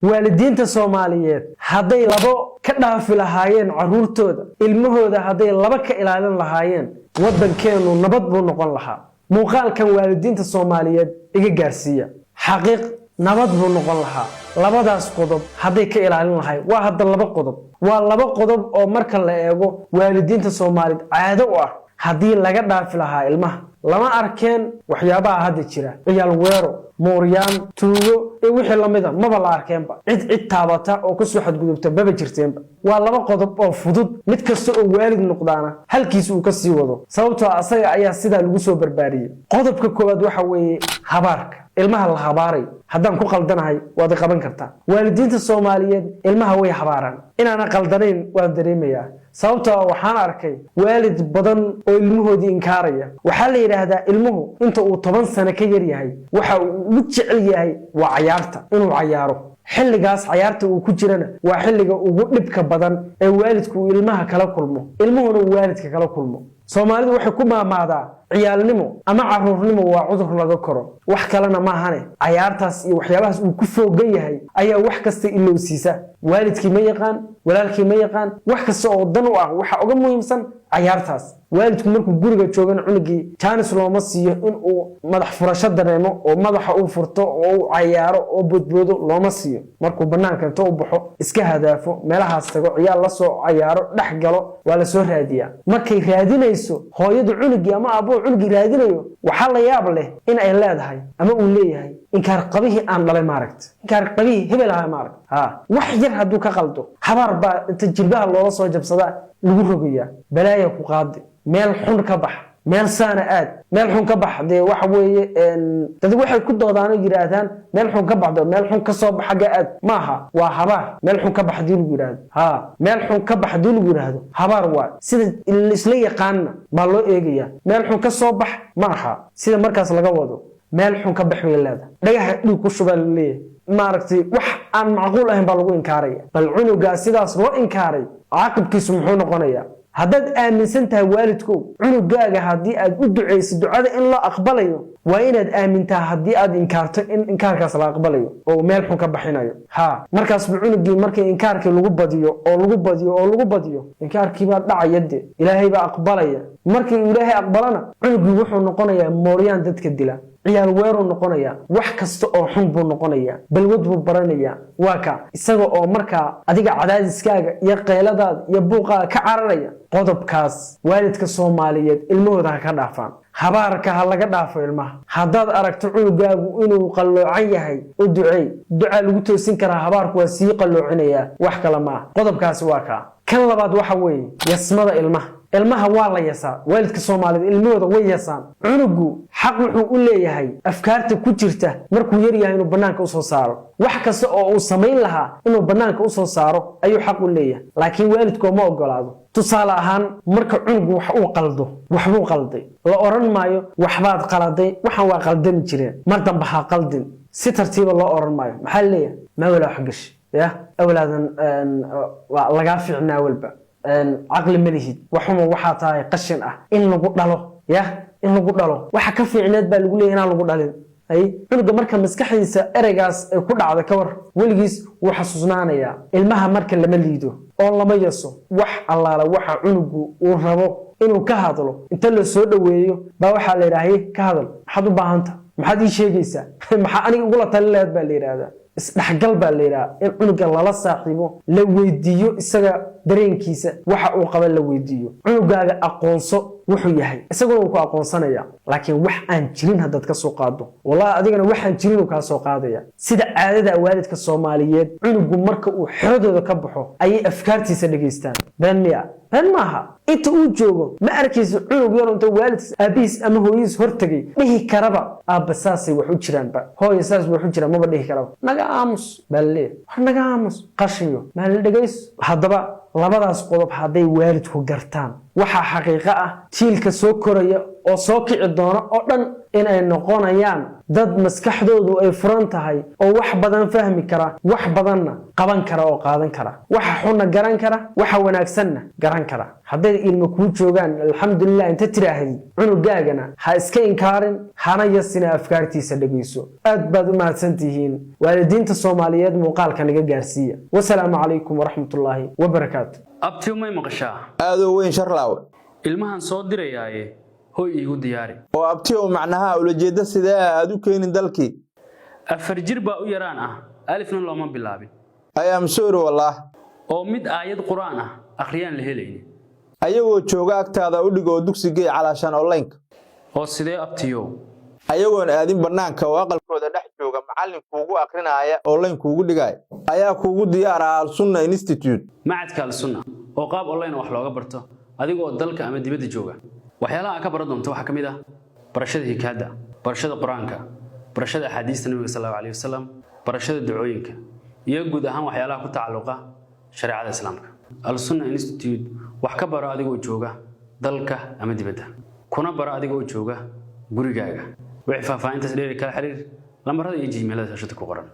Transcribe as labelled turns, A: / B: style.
A: Waalidiinta Soomaaliyeed hadday labo ka dhaafi lahaayeen caruurtooda, ilmahooda hadday laba ka ilaalin lahaayeen, waddankeennu nabad buu noqon lahaa. Muuqaalkan waalidiinta Soomaaliyeed iga gaarsiiya. Xaqiiq nabad buu noqon lahaa labadaas qodob hadday ka ilaalin lahayn. Waa hadda laba qodob, waa laba qodob oo marka la eego waalidiinta Soomaaliyeed caado u ah. Haddii laga dhaafi lahaa ilmaha, lama arkeen waxyaabaha hadda jira: ciyaal weero, mooryaan, tuugo iyo wixii lamida. Maba la arkeenba cid cid taabata oo kasoo xadgudubta, maba jirteenba. Waa laba qodob oo fudud, mid kasta oo waalid noqdaana halkiisa uu kasii wado, sababtoo asaga ayaa sidaa lagu soo barbaariyey. Qodobka koowaad waxa weeye habaarka ilmaha la habaarayo. Haddaan ku qaldanahay, waad i qaban kartaa. Waalidiinta Soomaaliyeed ilmaha way habaaraan. Inaana qaldanayn waan dareemayaa, sababtoo waxaan arkay waalid badan oo ilmahoodii inkaaraya. Waxaa la yidhaahdaa ilmuhu inta uu 10 sano ka yar yahay waxa uu ugu jecel yahay waa cayaarta, inuu cayaaro. Xilligaas cayaarta uu ku jirana waa xilliga ugu dhibka badan ee waalidku uu ilmaha kala kulmo, ilmuhuna uu waalidka kala kulmo. Soomaalidu waxay ku maamaadaa ciyaalnimo ama caruurnimo waa cudur laga koro. Wax kalena maahane, cayaartaas iyo waxyaabahaas uu ku foogan yahay ayaa wax kasta ilowsiisa. Waalidkii ma yaqaan, walaalkii ma yaqaan. Wax kasta oo dan u ah waxa uga muhiimsan cayaartaas. Waalidku markuu guriga joogana, cunugii jaanis looma siiyo inuu madax furasho dareemo oo madaxa uu furto oo uu cayaaro oo boodboodo looma siiyo. Markuu banaanka inta u baxo, iska hadaafo, meelahaas tago, ciyaal la soo cayaaro, dhex galo, waa lasoo raadiyaa. Markay raadinayso hooyadu cunugii ama aabbuhu cunugii raadinayo, waxaa la yaab leh in ay leedahay ama uu leeyahay: "Inkaar qabihii aan dhalay maaragta, inkaar qabihii hebel ahaa maaragta." Ha wax yar hadduu ka qaldo, habaar baa inta jilbaha loola soo jabsadaa lagu rogayaa: "Balaaya ku qaadi, meel xun ka bax, meel saana aad, meel xun ka bax." Dee waxa weeye, dad waxay ku doodaan oo yidhaahdaan meel xun ka baxdo, meel xun ka soo bax, xagga aad maaha, waa habaar. Meel xun ka bax haddii lagu yidhaahdo, ha meel xun ka bax haddii lagu yidhaahdo, habaar waa. Sida isla yaqaana baa loo eegayaa. Meel xun ka soo bax ma aha sida markaas laga wado. "Meel xun ka bax" bay leedahay, dhagaxa dhiig ku shubaa laleeyahay. Maaragtay, wax aan macquul ahayn baa lagu inkaaraya. Bal cunugaa sidaas loo inkaaray, caaqibkiisu muxuu noqonayaa? Haddaad aaminsan tahay, waalidkow, cunugaaga haddii aad u ducayso ducada in loo aqbalayo, waa inaad aamintaa haddii aad inkaarto in inkaarkaas la aqbalayo oo meel xun ka baxinayo. Ha markaasba cunugii markii inkaarkii lagu badiyo oo lagu badiyo oo lagu badiyo, inkaarkiibaa dhacaya de, Ilaahay baa aqbalaya. Markii Ilaahay aqbalana, cunugii wuxuu noqonayaa mooryaan dadka dila, ciyaal weeruu noqonayaa, wax kasta oo xun buu noqonayaa, balwad buu baranayaa. Waa ka isaga oo markaa adiga cadaadiskaaga iyo qeyladaada iyo buuqaaga ka cararaya. Qodobkaas waalidka Soomaaliyeed ilmahooda ha ka dhaafaan. Habaarka ha laga dhaafo ilmaha. Haddaad aragto cunugaagu inuu qalloocan yahay, u duceey. Ducaa lagu toosin karaa. Habaarku waa sii qalloocinayaa, wax kale maaha. Qodobkaasi waa kaa. Kan labaad waxa weeye yasmada ilmaha. Ilmaha waa la yasaa. Waalidka Soomaaliyed ilmahooda way yasaan. Cunugu xaq wuxuu u leeyahay afkaarta ku jirta markuu yar yahay inuu bannaanka usoo saaro. Wax kasta oo uu samayn lahaa inuu bannaanka usoo saaro ayuu xaq u leeyahay, laakiin waalidkoo ma ogolaado. Tusaale ahaan, marka cunugu wax uu qaldo, waxbuu qalday, la odhan maayo: "Waxbaad qaladay, waxaan waa qaldami jireen, mar dambe ha qaldin." Si tartiiba loo odhan maayo. Maxaa leeyahay? "Ma walaa wax gashi ya awlaadan waa lagaa fiicnaa, walba caqli ma lihid, waxuma waxaa tahay qashin ah, in lagu dhalo ya, in lagu dhalo waxa ka fiicneed" baa lagu leeyahy, "inaan lagu dhalin." Hay cunuga marka maskaxdiisa ereygaas ay ku dhacda, ka war, weligiis wuu xasuusnaanayaa. Ilmaha marka lama liido oo lama yaso. Wax allaala waxa cunugu uu rabo inuu ka hadlo, inta la soo dhoweeyo baa waxaa la yidhaha: "Ka hadal, maxaad u baahanta, maxaad ii sheegaysaa, maxaa aniga ugula talin lahayd?" baa la yidhaahdaa. Isdhexgal baa la yidhaha, in cunuga lala saaxiibo, la weydiiyo isaga dareenkiisa, waxa uu qaba la weydiiyo. Cunugaaga aqoonso wuxuu yahay, isaguna uu ku aqoonsanaya. Laakiin wax aan jirin haddaad ka soo qaado, wallahi adigana waxaan jirin uu kaa soo qaadaya. Sida caadada waalidka Soomaaliyeed, cunugu marka uu xeradooda ka baxo ayay afkaartiisa dhegaystaan. Been miya? Been maaha. Inta uu joogo ma arkayso cunug yar inta waalidkiis, aabihiis ama hooyadiis hortegay, dhihi karaba: "Aabba, saasay wax u jiraanba, hooya, saas wax u jiraan." Maba dhihi karaba. "Naga aamus" baa laleeyahay. "Wax naga aamus, qashiyo maa la dhegayso." Haddaba labadaas qodob hadday waalidku gartaan, waxaa xaqiiqo ah jiilka soo koraya oo soo kici doona oo dhan inay noqonayaan dad maskaxdoodu ay furan tahay oo wax badan fahmi kara, wax badanna qaban kara oo qaadan kara, waxa xunna garan kara, waxa wanaagsanna garan kara. Hadday ilmo kuu joogaan, alxamdulilah inta tidhaahdid, cunugaagana ha iska inkaarin, hana yasina, afkaartiisa dhegayso. Aad baad u mahadsantihiin. Waalidiinta Soomaaliyeed muuqaalka naga gaarsiiya. Wasalaamu calaykum waraxmatullaahi wabarakaatu.
B: Abtiyo, may maqashaa?
C: Aadoo weyn, Sharlaawe.
B: Ilmahan soo dirayaaye, hoy iigu diyaari.
C: Oo abtiyow, macnaha ulajeedda sidee ah aad u keenin dalkii?
B: 4 jir baa u yaraan ah, alifna looma bilaabin.
C: I am sorry, wallaah.
B: Oo mid aayad Qur-aan ah akhriyaan la helaynin.
C: Ayagoo jooga agtaada u dhig oo dugsi gey calaashaan online-ka.
B: Oo sidee, abtiyow?
C: Ayagoon aadin bannaanka oo aqalkooda dhex jooga, macallin kuugu akhrinaaya, online kuugu dhigaya ayaa kuugu diyaar ah Al Sunna Institute.
B: Macadka Al Sunna oo qaab online wax looga barto adigoo dalka ama dibadda jooga. Waxyaalaha aad ka baran doonto waxaa ka mid ah barashada hikaada, barashada Qur-aanka, barashada axaadiista Nabiga sal Allahu alayhi wasalam, barashada ducooyinka iyo guud ahaan waxyaalaha ku tacalluqa shareecada Islaamka. Al Sunna Institute wax ka baro adigoo jooga dalka ama dibadda, kuna baro adigoo jooga gurigaaga. Wixii faahfaahintaas dheeri, kala xiriir lambarada iyo Gmail-ada shaashada ku qoran.